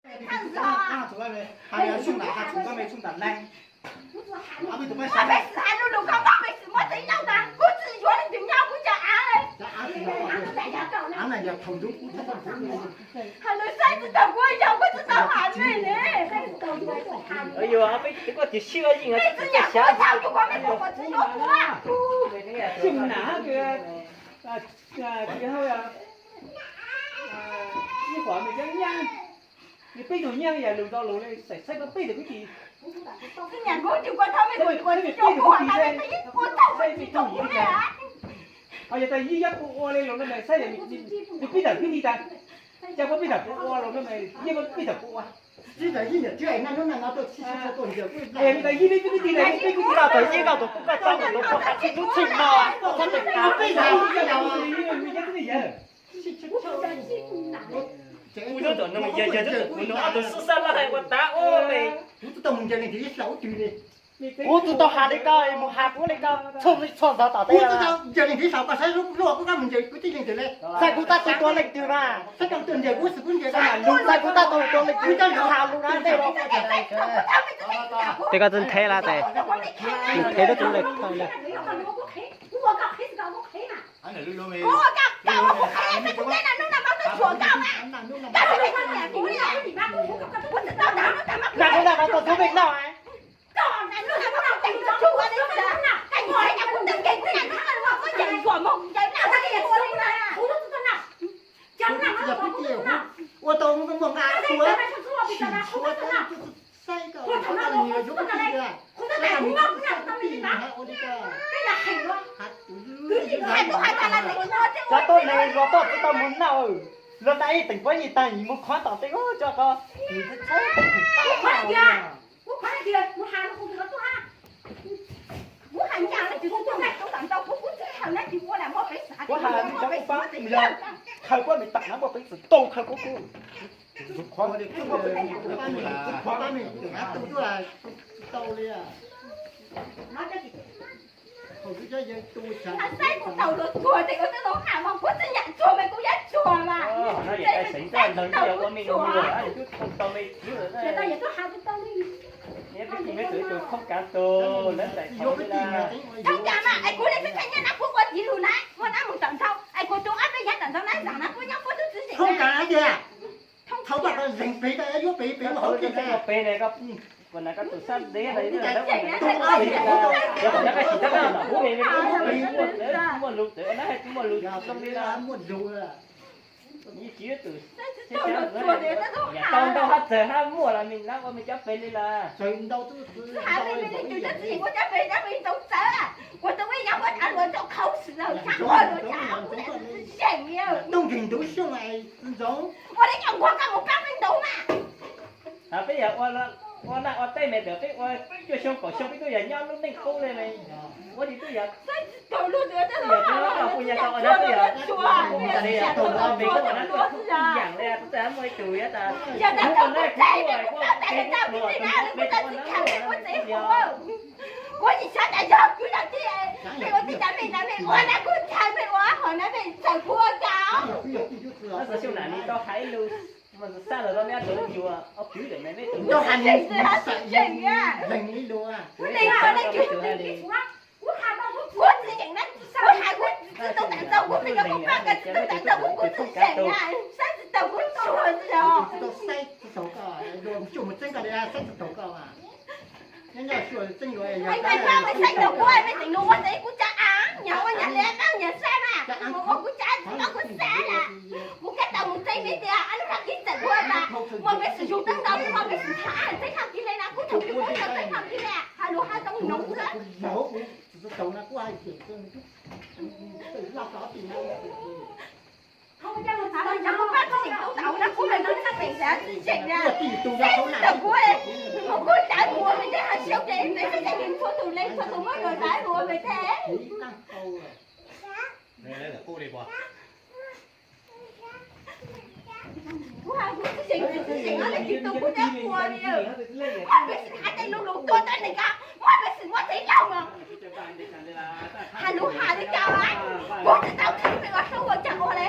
Hais xyoo ntam, hais xyoo ntam, hais xyoo ntam leej. Kuv tsis hais lus lus koj, koj peb tsis muaj txij nkawm mas kuv tsis yuav leej twg nyob kuv cov av li. Hais lus saib tsis tau kuv yog kuv tsis tau hais li ne. Peb tsis yuav kuv, peb tsis yuav kuv. Ib qhov me cov nyab, nws peb tug nyab yam lus ntau lus li, saib koj peb tug kwv tij. Ho yog tas yib yab kuv ua li lus no mas saib nws peb tug kwv tij tas, cas kuv peb tug kuv ua lus no mas yog kuv peb tug kuv ua. Yog tas yib li peb kwv tij na, peb kwv tij no tas yib koj tus kuv koj tau tus kuv has tsis tub txheej no, txhob peb tug peb tug yog yog tus no tus xub xab laj hais ua tas ua me. Kuv tsis tau mus ncaws leej twg ib hlau twg li. Kuv tsis tau has li koj, mus has kuv li koj txhua txhua ntawd tom teb. Kuv tsis tau ncaws leej twg ib hlau, koj saib lub luaj kuv kab mus ncaws kuv tib leej twg li. Saib kuv tab tus tua leej twg mas. Saib koj tus ncaws kuv xwb kuv ncaws. Saib kuv tab tus tua leej twg, kuv has lus na ntej los. Tej koj txawj ntheb lawm tes, ntheb lub tub le thawj le. Nag lub nag no tau tub me noj. Ua tau muaj nqa suav, sim suav, saib koj, koj yuav kuv tij, koj kuv tij, ua li koj. Cov tuab neeg luag tuaj tsis tau mus noj, luag nqa ib teem pob yij tag mus khuav tom tej ub tso ko. Kuv hais li cov kub pab yog khaws kuab me tam na muaj peev xwm tau khaws kuab kuj. Tau li. Saib kuv tau luag tsuag ces kuv twb tau ham mas kuv tsis nyiam tsuag mas kuv yuav tsuag mas. Tau li. Thoob kas mas es kuv li peb txhais nyiaj na kuv ua tiv lus na, muaj dab mus tawm nthau es kuv tus ob peb yav tawm nthau na zam na kuv nyob puab tub txiv zeem na. Thoob kas tiag. Thoob kas zeem pem tas yuav pem pem ua hauv kis pem ne. Kuv na koj tus sab ntev no tus ob peb yav kuv na koj tsis tab tom kuv pem ne, muaj lus txawv na, muaj lus zoo li na. Muaj lus. Yij tsis tus tau ntau hab txawg hab muaj los me lab ua me cov pem li las. Txawg ntau tus txawg ntau li ntau ib yam li ntau txawg. Ua tau ib yam ua tas luag ntau khau sim lawm, ua luag cas ua tsis zeem li. Tub nkeeg ntub xyoo ntxoov. Ua li cov nquag koj mus pab peb ntau mas. Peb yog ua laj ua teb me ntawd peb ua cuaj xyoo kaum xyoo peb twb yog nyob lub neej qub li me. Ua tsis twb yog. Kuj yog tus no kuj yog tau ua nab twb yog, ua nab twb yog ib yam li txawm muaj ib tug yog tas kuv ua nab kuv ua tus me ua nab kuj yog. Kuv tsis xav tas yog kuv yog tib, peb ua tib tas peb tas peb ua nab kuj tag peb ua hom nab peb txawm kuv ua cas. Xyoo na nws tau hais lus, xab lawm tau neb tus yuav ob kwv lawm me me tus. Tau hais lus, leeg ib lus. Kuv leeg kuv leeg kuv leeg kuv tsis yeem na, kuv hais kuv tsis tau tas tau kuv me nyuam kuv pab kas tsis tau tas tau kuv kuv tsis yeem na, saib tsis tau kuv tsuag tsis yog. Tau saib tsis tau koj, luag cuaj mus txeeb koj li saib tsis tau koj. Nyob nyob xyuas txeeb luag. Hais tais pab me saib tau kuv me tseem lus ua ntawd kuv cov av nyias ua nyias li, nyias saib mas mus ua kuv cov av tsis tau kuv saib lawm. Kuv kab tau mus txeeb peb tias lub nag kib txawm kuv tas muaj peb sim yug teeb ntau, muaj peb sim thav txeeb haj kib li na, kuv thaum kuv txeeb tau txeeb haj kib li, hais lus haj tau noog xwb. Kuv hais kuv tsis yeem, tsis yeem no leej twg tu kuv cov qhua li. Muaj peb xwm hais tej lus lus tuag txog neeg ko, muaj peb xwm muaj tsev laug os. Hais lus hais li cas, kuv tsis tau txib peb ua hlub ua cas ua li.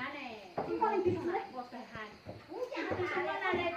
Mab ne, ua pes hais, ua pes hais.